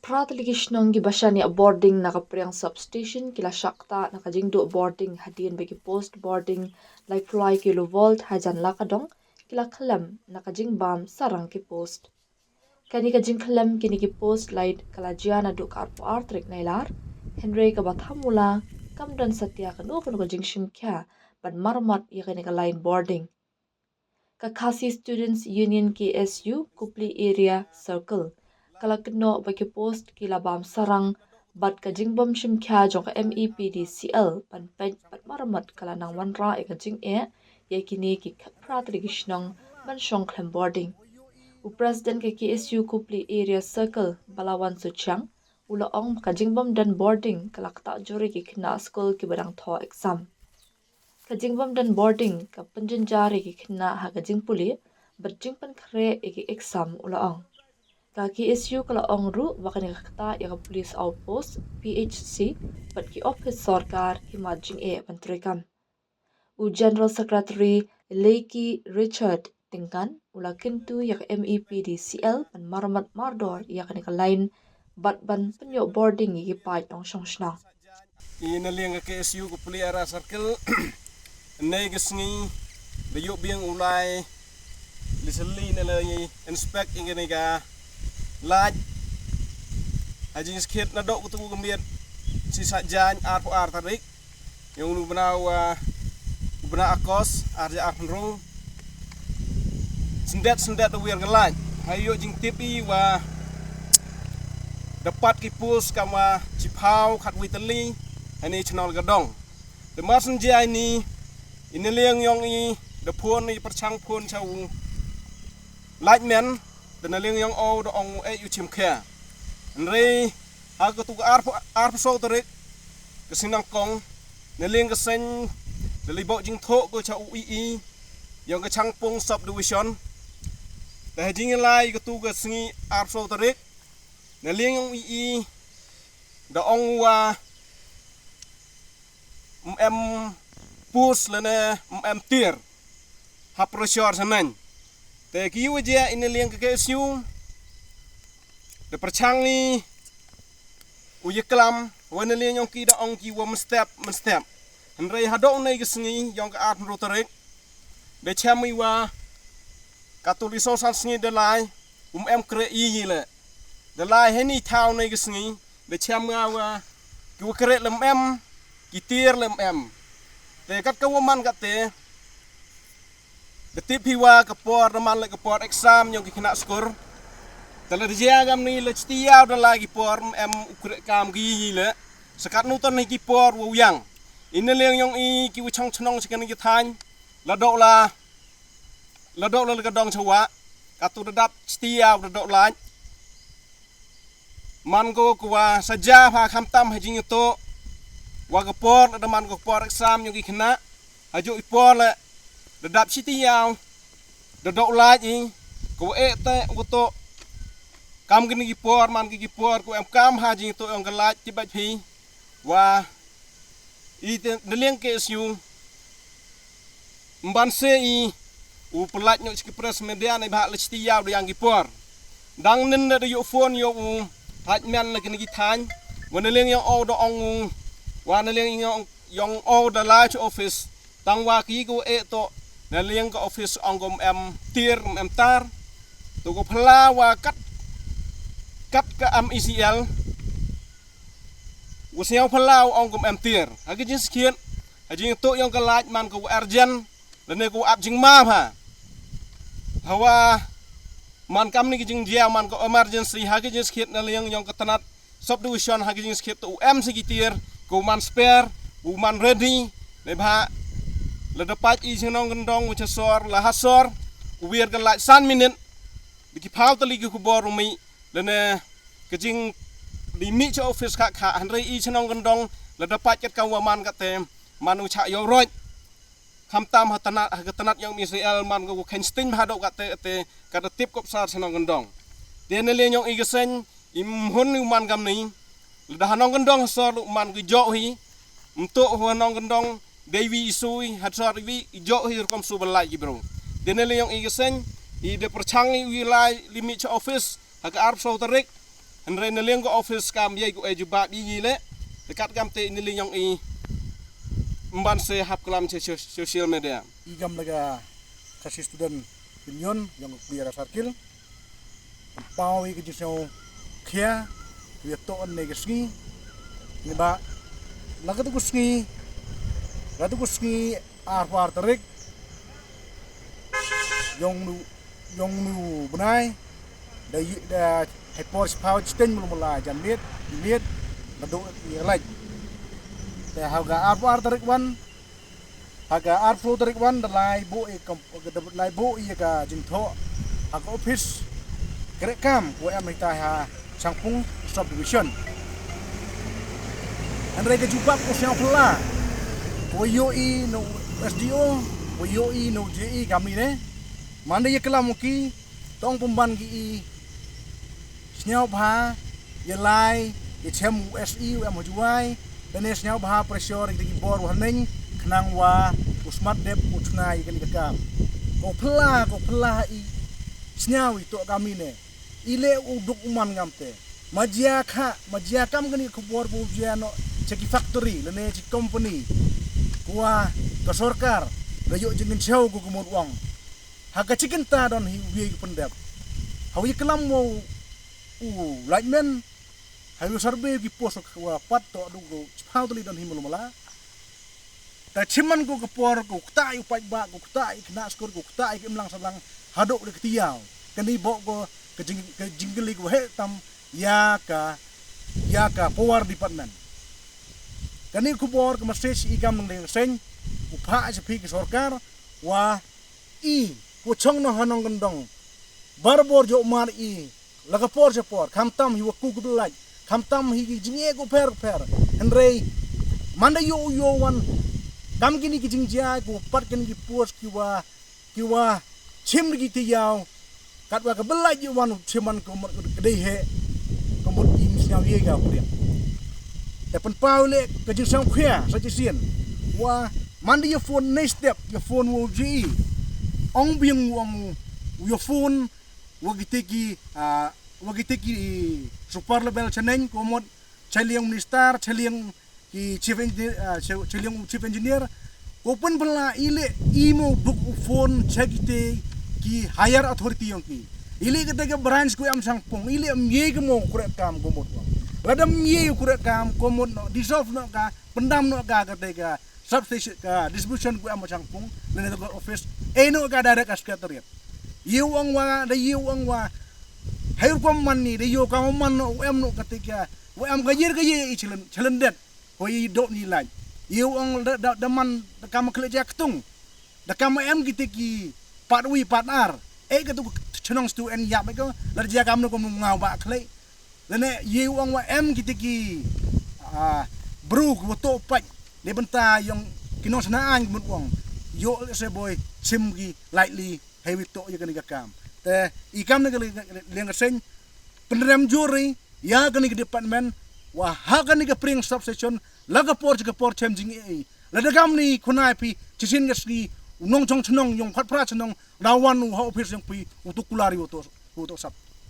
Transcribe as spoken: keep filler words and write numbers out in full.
Phra tylli ki shnong kiba shaniah bording na ka Priang Substation ki la shah ktah na ka jingduh bording hadien ba ki post bording laiphew lai kilovolt hajan Lakadong ki la khyllem na ka jingbam sarang ki post. Kane ka jingkhyllem kine ki post light ka la jia naduh ka arphew ar tarik Nailar, hynrei kaba tham u la kam don satia kano kano ka jingshim khia ban marammot ïa kane ka line bording. Ka Khasi Students Union K S U Kupli Area Circle ka la kynnoh ba ki post ki la bam sarang bad ka jingbym shim khia jong ka M E P D C L ban peit bad marammot ka la nang wanrah ïa ka jingeh ïa kine ki phra tylli ki shnong ban shong khlem bording. U President ka K S U Kupli Area Circle, Balawan Suchiang, u la ong ba ka jingbym don bording ka la ktah jur ïa ki khynnah skul kiba dang thoh exam. Ka jingbym don bording ka pynjynjar ïa ki khynnah ha ka jingpule bad jingpynkhreh ïa ki exam, u la ong. Ka K S U ka la ong ruh ba kane ka ktah ïa ka police outpost, P H C, bad ki ophis sorkar ki mad jingeh ban treikam. U General Secretary Leki Richard Tyngkan u la kyntu ïa ka M E P D C L ban marammot mardor ïa kane ka line bad ban pynïoh bording ïa ki paid nongshong shnong. Ïa na liang ka K S U Kupli Area Circle, ne ka sngi da ïoh biang u lai li seli ne la inspect ïa kane ka light ha jingsakhiat naduh katu ka miet shi Saitjaiñ arphew ar tarik. Ïa u bnai wa, u bnai August, ar hajar arphew hynriew. Syndet syndet da wiar ka light. Ha ïoh jingtip i wa da pat ki post kam wa shiphew khatwei tylli ha ne chnong Lakadong. Da mar shen jia ine, ine liang yong i da phone i pyrshang phone sha u lineman, da na liang yong o da ong u eh u shim khia. Hynrei ha katu ka arphew, arphew saw tarik, ka sngi nyngkong, na liang ka seng da la buh jingthoh ko sha u E E yong ka Changpung Subdivision. Da ha jingïalai katu ka sngi arphew saw tarik, na liang yong u E E da ong u wa ym em post lane ym em tiar ha pressure sha neng. Te ki wa jia ine liang ka K S U da pyrshang i u ïaklam wa na liang yong ki da ong ki wa mynstep mynstep. Hynrei haduh ine ka sngi yong ka arphew hynriew tarik da shem i wa katu li song san sngi da lai um em kreh i i le. Da lai ha ine thaw ine ka sngi da shem nga wa ki wa kreh lem em, ki tiar lem em. Te kat ka wa man kat te da tip hi wa ka por da man le ka por exam yong ki khynnah skul. Te la da jia kam ni la chiti yaw da lai ki por em u kreh kam ki i i le. Sa katno ton hi ki por wa u yang. Ine liang yong i ki wa chong chnong chi kane ki thaiñ la doh la, la doh la Lakadong sha wa katu da dap chiti yaw da doh light. Man ko ko wa sa jia pha khamtam ha jingïathuh wa ka por da man ko por exam yong ki khynnah. Ha juk i por le da dap chiti yaw da doh light i ko wa eh te u to kam kine ki por man ki ki por ko em kam ha jingïathuh yong ka light ti bad phi. Wa i te na liang K S U mban se i u pynlait noh chi ki press media ne ba la chiti yaw da yang ki por. Dang nin da ïoh phone ïoh u lineman la kine ki thaiñ. Wa na liang yong o da ong u wa na liang yong, yong o da lai chi office. Tang wa ki ko eh to na liang ka office ong ko em tiar em tar. To ko phylla wa kat, kat ka M E C L wa sñiaw phylla wa ong ko em tiar. Ha ka jingskhiat ha jingïathuh yong ka light man ko urgent lane ko ap jingma pha. Hawa man kam ni ka jingjia man ko emergency ha ka jingskhiat na liang yong ka tnat subdivision ha ka jingskhiat to u em si ki tiar ko man spare u man ready. Ne ba la da pait i chnong Kyndong u cha sor la ha sor u wiar ka light san minit. Di ki phaw tylli ki khubor u mi lane ka jing di mi cha office kha kha hynrei i chnong Kyndong la da pait kat ka wa man kat te man u cha yow roi. Khamtam ha tnat ha ka tnat yong M E C L man ko khein sting ba haduh kate te kata tip kop sar sa nong Kyndong. Te ne le yong i ka seng i mhun i man kam ni. Lada ha nong Kyndong ha sor lu man ki joh hi. Mto ha nong Kyndong dei wi i sui ha sor wi i joh hi rukom su ba lai ki bro. Te ne le yong i ka seng i de pyrchang i wi lai li mi cha office ha ka arphew saw tarik. Hynrei na liang ka office kam ïai ko e jubab ïa ngi leh. Te kat kam te na liang yong i mban se hap klam cha social media. I kam na ka Khasi Student Union yong ka Kuiara Circle. Pynpaw ïa ka jingsngew khia ïa to ne ka sngi. Ni ba la ka tu ka sngi, la tu ka sngi arphew ar tarik yong nu, yong nu bnai. Da ï-, da hai por chiphaw chiteng mulu mala jan miet, miet, da do ïa laj. Te ha ka arphew ar tarik wan, ha ka arphew tarik wan da lai bo ïa ka, da lai bo ïa ka jingthoh ha ka office kreh kam ko em ita ha Shangpung Subdivision. Hynrei ka jubab ko sñiaw phylla ko ïohi na u S D O, ko ïohi na u J E kamni ne. Manda ïa klam u ki tong pumban ki i sñiaw bha ïa lai ïa chem u S E u em ha Jowai. Lane sñiaw bha pressure ïa ki bor wa haneng khnang wa u smat dep u chna ïa kani ka kam. Ko phylla, ko phylla i sñiaw i to kamni ne. I leh u duk u man ngam te. Ma jia kha, ma jia kam kani ka khubor ba u jia noh cha ki factory lane cha ki company. Ko wa ka sorkar da ïoh jingkynchew ko ka mut wang. Ha ka chi kynta don hi u ïei ka pyndep. Ha u ïa klam mo u lineman. Ha u ïa survey ki post wa pat to du ko chiphaw tylli don hi mulu mala. Ta chiman ko ka por ko kta ïa u paidbah, ko kta ïa ki khynnah skul, ko kta ïa ki imlang sahlang haduh da ka tiaw. Kani bok ko ka jing, ka jingkylli ko heh tam ïa ka, ïa ka power department. Kani khubor ka message i kam nang deng seng u phah cha phi ki sorkar wa i ko chong noh ha nongkyndong. Barabor jong mar i la ka por cha por khamtam hi wa ku ku laj khamtam hi ki jingeh ko pher pher. Hynrei manda ïoh ïoh wan kam kini ki jingjia ko pat kini ki post ki wa ki wa chim ri ki tiaw. Katwa ka belaj ïoh wan chiman ko mut ka dei he ko mut i sñiaw ïa ka pria. Te pynpaw le ka jingsñiaw khia sa chisien wa manda ïa phone next step ïa phone wa u J E. Ong biang wa mu ïa phone wa kite ki, ah, wa kite ki super level chaneng ko mut chaliang minister, chaliang ki chief engineer, ah, chaliang chief engineer. Ko pynphylla i le i mo duk u phone cha kite ki higher authority yong ki. I le kate ka branch ko em Shangpung i le em ye ka mo kure kam ko mut. Lada em ye kure kam ko mut no dissolve no ka pyndam no ka kate ka substation ka distribution ko em Shangpung lane ka office. E no ka direct ka secretariat. Ïa u ong wa, da ïa u ong wa. Hai rukom man ni, da ïa u ka man no, u em no kate ka, u em ka ïir ka ïir i chalen, chalen det. Ko i dok ni lai. Ïa u ong da, da, da man, da kam khle ja ktung. Da kam em kite ki part wi, part ar. E ka tu chnong stu en yap ko, la ja kam no ko mu ngaw ba khle. Lane ïa u ong wa em kite ki, ah, bru ko to pach. Ne bynta yong ki nong sana an mut ong. Yo se boy, chim ki lightly. Hei wi to ïa kani ka kam. Te i kam ne ka liang ka seng pynrem juri ïa kani ka department wa ha kani ka pring substation la ka por cha ka por chem jing ei. La da kam ni khunai phi chisin ka sngi u nongchong chnong yong phat phra chnong da wan u ha office yong phi u to kular u to u to sap.